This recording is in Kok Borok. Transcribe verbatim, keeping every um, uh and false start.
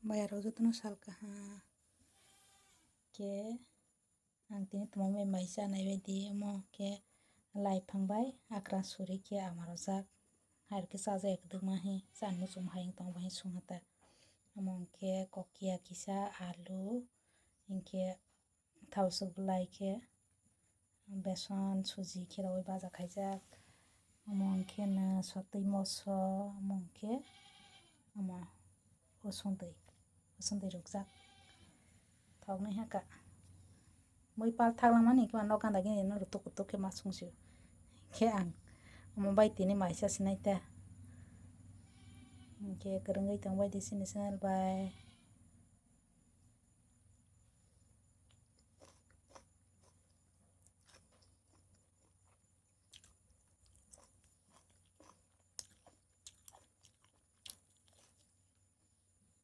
Bai aro jotono sal kaha. Khe ang tini tongmani bai chanai bai di, omo khe lai phang bai akra suri khe ama rojak. Hai khe chajak ekdwkma hi, chani muchung hai wng tong bai sungha ta. Omo hwnkhe kokiya kisa, alu, hinkhe thao swk bwlai khe beson suji khe rwui baja khaijak. Omo hwnkhe no sotwi moso, omo hwnkhe omo usungtwi, usungtwi rwkjak. Thoknai hakha. Mui pal thaklamani khe nok ganda gini no rutuk kutuk khe ma sungsio. Khe ang omo bai tini maisa sinai ta. Hinkhe kwrwngwi tongbai di chini channel bai.